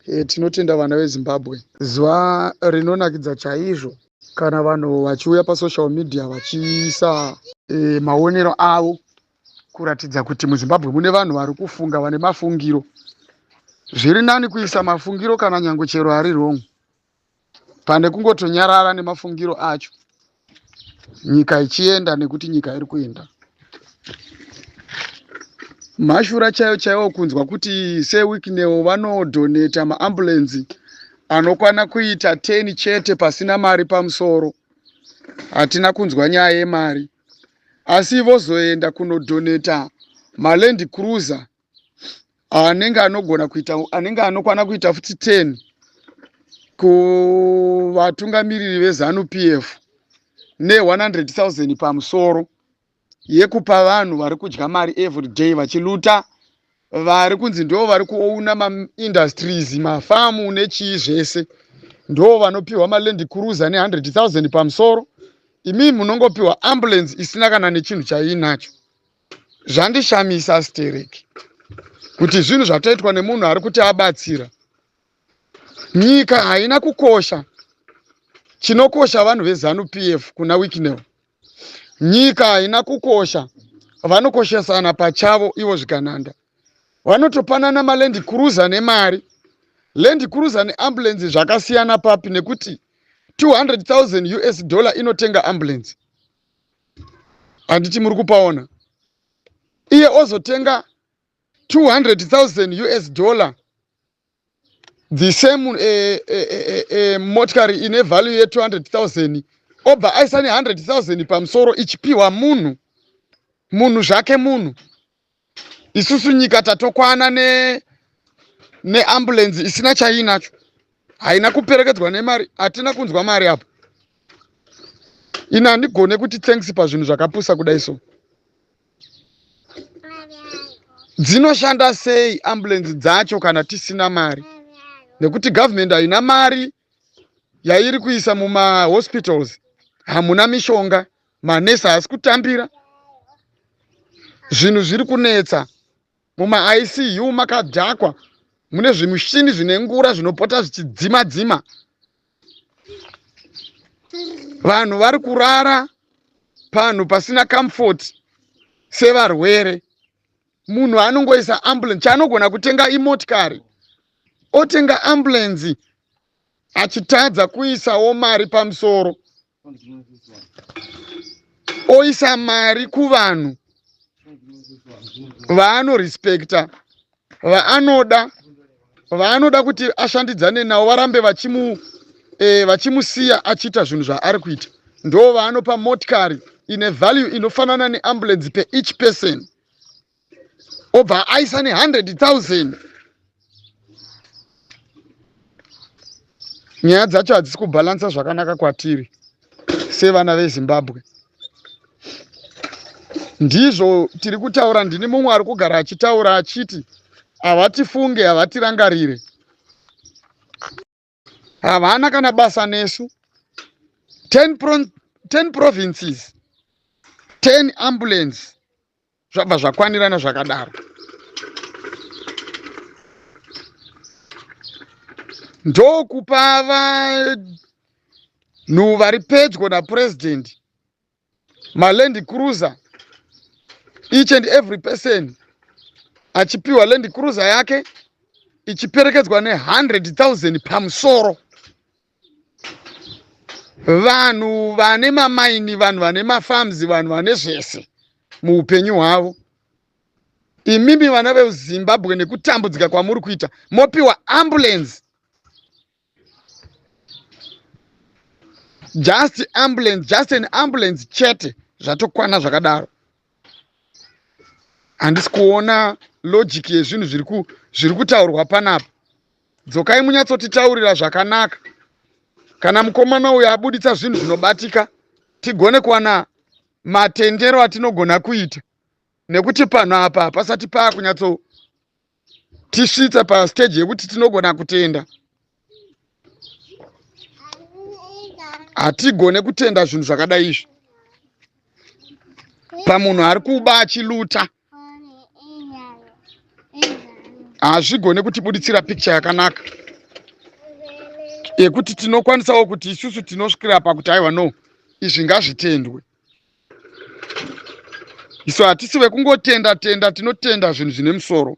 E, tinotenda vana veZimbabwe. Zuva rinonakidza chaizvo kana vanhu vachiuya pasocial media vachiisa e, maonero avo kuratidza kuti muZimbabwe mune vanhu vari kufunga vane mafungiro. Zviri nani kuisa mafungiro kana nyange chero ari wrong pane kungotonyarara nemafungiro acho nyika ichienda nekuti nyika iri kuenda. Mashura chaiwo chaiwo kunzwa kuti seWicknell vanodhoneta maambulenzi anokwana kuita 10 chete pasina mari pamusoro. Hatina kunzwa nyaya yemari asi vozoenda kunodhoneta maland cruiser anenge anogona kuita anenge anokwana kuita futi 10 kuvatungamiriri veZanu PF ne 100 000 pamusoro yekupa vanhu vari kudya mari everyday vachiluta vari kunzi ndo vari kuouna maindustries mafamu nechii zvese ndo vanopiwa maland cruiser ne 100 000 pamusoro imi munongopiwa ambulance isina kana nechinhu chaiinacho. Zvandishamisa stereki kuti zvinhu zvatoitwa nemunhu ari kuti abatsira nyika haina kukosha. Chinokosha vanhu veZanu PF kuna Wicknell. Nyika haina kukosha, vanokoshesana pachavo ivo zvigananda. Vanotopanana maland cruiser nemari. Land cruiser neambulance zvakasiyana papi nekuti 200,000 US dollar inotenga ambulance. Handiti muri kupaona? Iye ozotenga 200,000 US dollar the same motikari ine value ye 200,000 obva aisa ne 100,000 pamusoro ichipiwa munhu munhu zvake munhu. Isusu nyika tatokwana ne neambulance isina chaiinacho, haina kuperekedzwa nemari, hatina kunzwa mari apo. Ini handigone kuti thanks pazvinhu zvakapusa kudai so. Dzinoshanda sei ambulance dzacho kana tisina mari? Nekuti government haina mari yairi kuisa mumahospitals, hamuna mishonga, manesi haasi kutambira, zvinhu zviri kunetsa mumaICU makadhakwa, mune zvimushini zvine ngura zvinopota zvichidzima dzima. Vanhu vari kurara panhu pasina comfort sevarwere. Munhu anongoisa ambulance, chaanogona kutenga imotikari, otenga ambulance achitadza kuisawo mari pamusoro, oisa mari kuvanhu vaanorespekta, vaanoda vaanoda kuti ashandidzane navo, varambe vachimu vachimusiya achiita zvinhu zvaari kuita. Ndo vaanopa motikari ine value inofanana neambulance per each person, obva aisa ne 100,000. Nyaya dzacho hadzisi kubhalansa zvakanaka kwatiri sevana veZimbabwe. Ndizvo tiri kutaura, ndini mumwe ari kugara achitaura achiti havatifunge, havatirangarire, havana kana basa nesu. 10 provinces, 10 ambulance, zvabva zvakwanirana zvakadaro. Ndokupa vanhu vari pedyo napresident maland cruiser, each and every person achipiwa land cruiser yake ichiperekedzwa ne100,000 pamusoro. Vanhu vane mamaini, vanhu vane mafarms, vanhu vane zvese muupenyu hwavo. Imimi vana veZimbabwe nekutambudzika kwamuri kuita mopiwa ambulance, just ambulance, just an ambulance chete, zvatokwana zvakadaro. Handisi kuona logic yezvinhu zviri kutaurwa panapa. Dzokai munyatsotitaurira zvakanaka. Kana mukomana uyu abuditsa zvinhu zvinobatika, tigone kuwana matendero atinogona kuita, nekuti panhu apa hapasati paakunyatsotisvitsa pastage yekuti tinogona kutenda. Hatigone kutenda zvinhu zvakadai izvi pamunhu ari kuba achiluta. Hazvigone kutibuditsira picture yakanaka. Ekuti tinokwanisawo kuti isusu tinosvikira pakuti aiwa, no, izvi ngazvitendwe. Isu hatisi vekungotenda tenda, tinotenda zvinhu zvine musoro.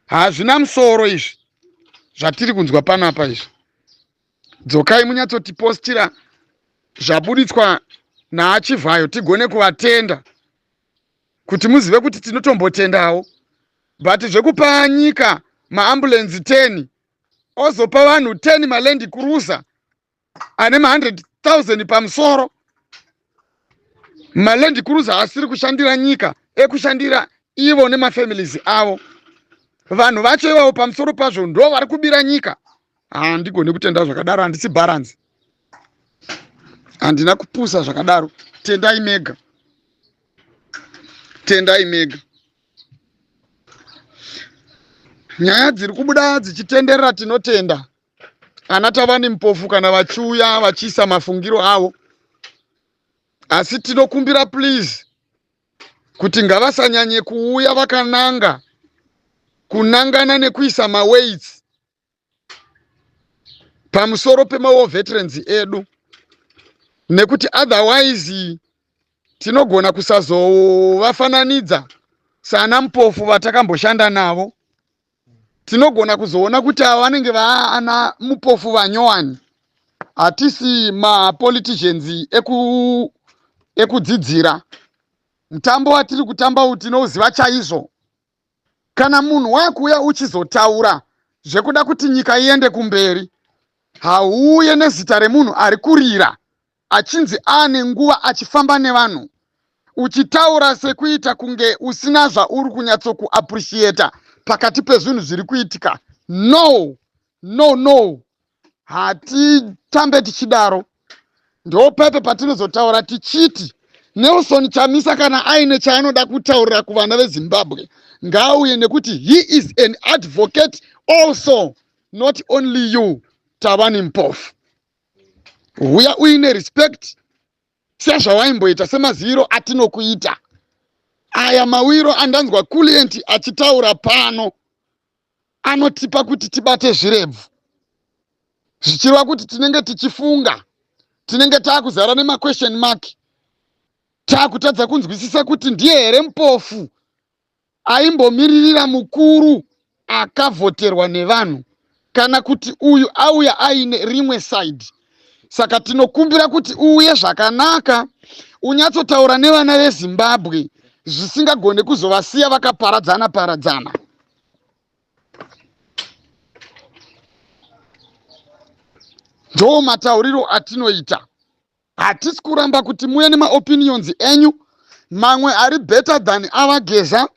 Hazvina musoro izvi zvatiri kunzwa panapa izvi. Dzokai munyatsotipostira zvabuditswa naachivhayo tigone kuvatenda, kuti muzive kuti tinotombotendawo. But zvekupa nyika maambulensi 10, ozopa vanhu 10 maLand Cruiser ane ma100 000 pamusoro, maLand Cruiser asiri kushandira nyika, ekushandira ivo nemafamilies avo, vanhu vacho ivavo pamusoro pazvo ndo vari kubira nyika, handigoni kutenda zvakadaro. Handisi bharanzi, handina kupusa zvakadaro. Tendai mega, tendai mega. Nyaya dziri kubuda dzichitenderera, tinotenda ana Tavani Mpofu kana vachiuya vachiisa mafungiro avo, asi tinokumbira please kuti ngavasanyanye kuuya vakananga kunangana nekuisa maweights pamusoro pemawar veterans edu, nekuti otherwise tinogona kusazovafananidza sana Mpofu vatakamboshanda navo. Tinogona kuzoona kuti ava vanenge vaana Mupofu vanyowani. Hatisi mapoliticians ekudzidzira. Mutambo watiri kutamba uyu tinouziva chaizvo. Kana munhu wakuuya uchizotaura zvekuda kuti nyika iende kumberi, hauuye nezita remunhu ari kurira achinzi aane nguva achifamba nevanhu, uchitaura sekuita kunge usina zvauri kunyatsokuappreciata pakati pezvinhu zviri kuitika. No, no, no, hatitambe tichidaro. Ndopepe patinozotaura tichiti Nelson Chamisa kana aine chaanoda kutaurira kuvana veZimbabwe ngaauye, nekuti he is an advocate also, not only you Tavani Mpofu. Huya uine respect sezvawaimboita, semaziviro atinokuita. Aya mawiro andanzwa Kulient achitaura pano anotipa kuti tibate zvirebvu, zvichireva kuti tinenge tichifunga, tinenge taakuzara nemaquestion mark, taakutadza kunzwisisa kuti ndiye here Mpofu aimbomiririra mukuru akavhoterwa nevanhu, kana kuti uyu auya aine rimwe side. Saka tinokumbira kuti uuye zvakanaka, unyatsotaura nevana veZimbabwe zvisingagone kuzovasiya vakaparadzana paradzana. Ndo matauriro atinoita. Hatisi kuramba kuti muye nemaopinions enyu mamwe ari better than avaGeza,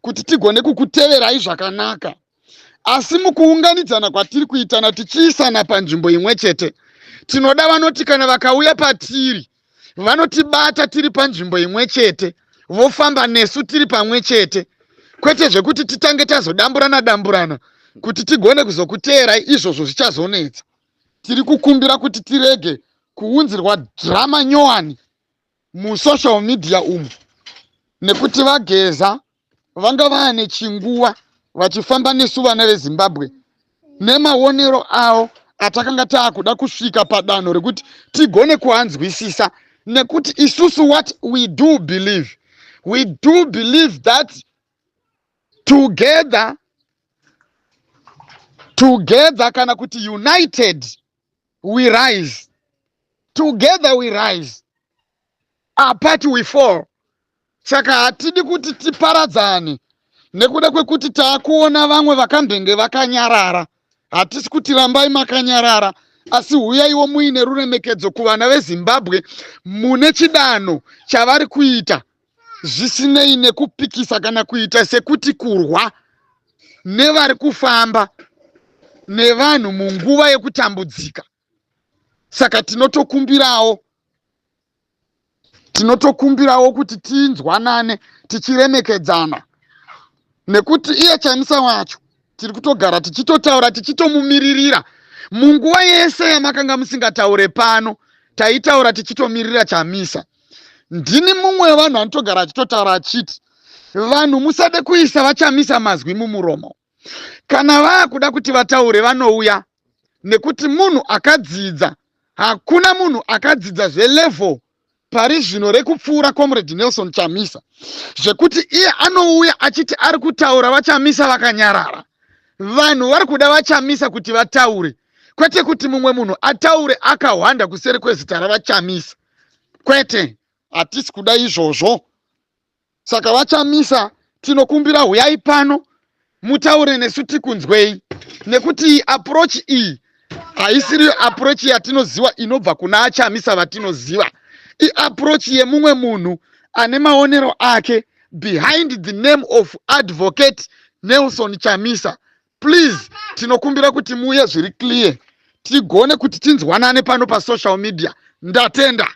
kuti tigone kukuteverai zvakanaka, asi mukuunganidzana kwatiri kuitana tichiisana panzvimbo imwe chete, tinoda vanoti kana vakauya patiri vanotibata tiri panzvimbo imwe chete, vofamba nesu tiri pamwe chete, kwete zvekuti titange tazodamburana damburana kuti tigone kuzokuteerai. Izvozvo zvichazonetsa. Tiri kukumbira kuti tirege kuunzirwa drama nyowani musocial media umu, nekuti vaGeza vanga vaane chinguva vachifamba nesu vana veZimbabwe nemaonero avo atakanga taakuda kusvika padanho rekuti tigone kuanzwisisa, nekuti isusu what we do believe, we do believe that together, kana kuti united we rise, together we rise, apart we fall. Saka hatidi kuti tiparadzane nekuda kwekuti taakuona vamwe vakambenge vakanyarara. Hatisi kuti rambai makanyarara, asi huyaiwo muine ruremekedzo kuvana veZimbabwe mune chidanho chavari kuita, zvisinei nekupikisa kana kuita sekuti kurwa nevari kufamba nevanhu munguva yekutambudzika. Saka tinotokumbirawo kuti tinzwanane tichiremekedzana, nekuti iye Chamisa wacho tiri kutogara tichitotaura, tichitomumiririra. Munguva yese yamakanga musingataure pano, taitaura tichitomirira Chamisa. Ndini mumwe wevanhu anotogara achitotaura achiti vanhu musade kuisa vaChamisa mazwi mumuromo. Kana vaakuda kuti vataure, vanouya. Nekuti munhu akadzidza, hakuna munhu akadzidza zvelevel pari zvino rekupfuura Comrade Nelson Chamisa, zvekuti iye anouya achiti ari kutaura, vaChamisa vakanyarara. Vanhu vari kuda vaChamisa kuti vataure, kwete kuti mumwe munhu ataure akahwanda kuseri kwezita ravaChamisa. Kwete, hatisi kuda izvozvo. Saka vaChamisa, tinokumbira huyai pano mutaure nesu tikunzwei, nekuti iyi approach iyi haisiriyo approach yatinoziva inobva kuna aChamisa vatinoziva. Iapproach yemumwe munhu ane maonero ake behind the name of Advocate Nelson Chamisa. Please, tinokumbira kuti muuye zviri clear, tigone kuti tinzwanane pano pasocial media. Ndatenda.